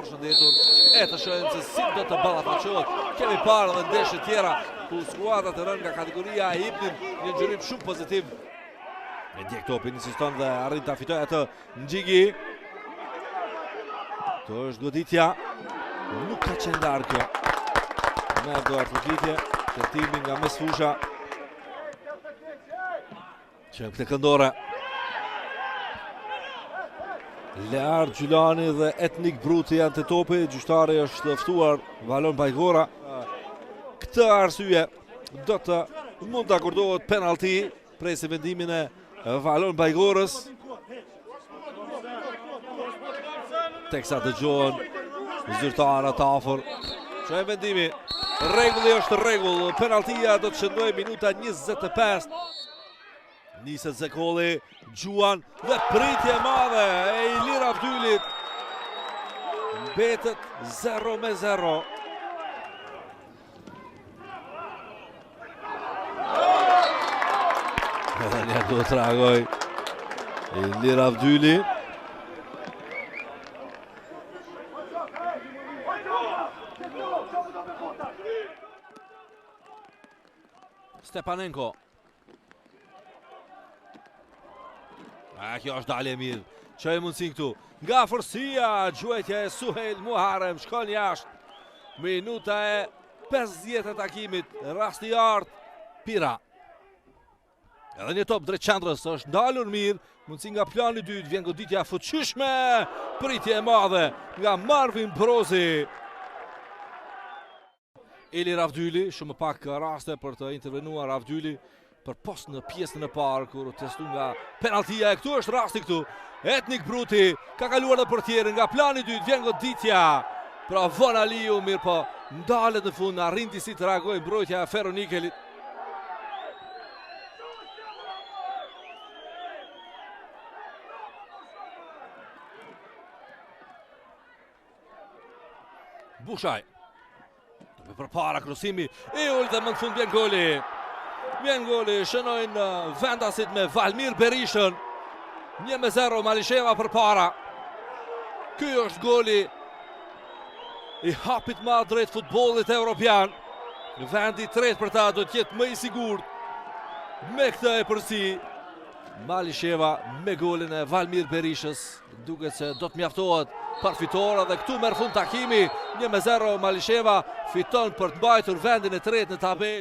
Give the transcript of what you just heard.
përshëndetur e të shohim se si do të ballafaqohet. Kemi parë edhe ndeshje tjera ku skuadrat e rënë nga kategoria e jepnin një ngjyrim shumë pozitiv. E ndjek topin, insiston dhe arrin ta fitojë atë Ngjigi. Këtu është goditja. Nuk ka qenë larg kjo. Me duartrokitje, tentimi nga mesfusha. Që në këtë këndore. Leard Gjylani dhe Etnik Bruti janë te topi, gjyqtari është ftuar Valon Bajgora. Këtë arsye do të mund të akordohet penalti, presim vendimin e Valon Bajgorës. Teksa dëgjohen zyrtarët afër. Që e vendimi, rregulli është rregull, penaltia do të shënojë minuta 25. Niset Zekolli, gjuan dhe pritje e madhe e Ilir Avdylit. Mbetet 0 me 0. Edhe një do të reagojë Ilir Avdyli. Stepanenko. A, kjo është dalje e mirë. Çoi mundësinë këtu. Nga afërsia, gjuajtja e Suhejl Muharrem, shkon jashtë. Minuta e 50 e takimit, rasti i artë, Pira. Edhe një top drejt qendrës, është ndalur mirë, mundësi nga plani i dytë, vjen goditja e fuqishme, pritje e madhe nga Marvin Brozi. Ilir Avdyli, shumë pak raste për të intervenuar Avdyli, përpos në pjesën e parë, kur u testu nga penaltia, e këtu është rasti këtu. Etnik Bruti, ka kaluar dhe portierin nga plani i dytë, vjen goditja. Provon Aliu, mirëpo, ndalet në fund, arrin disi të reagojë mbrojtja e Feronikelit. Bushaj. Topi përpara krosimi i ulët dhe më në fund vjen goli. Vjen goli, shënojnë uh, vendasit me Valmir Berishën. 1-0 Malisheva përpara. Ky është goli i hapit të madh drejt futbollit evropian. Vendi i tretë për ta do të jetë më i sigurt me këtë epërsi. Malisheva me golin e Valmir Berishës. Duket se do të mjaftohet për fitore dhe këtu merr fund takimi 1-0 Malisheva fiton për të mbajtur vendin e tretë në tabelë.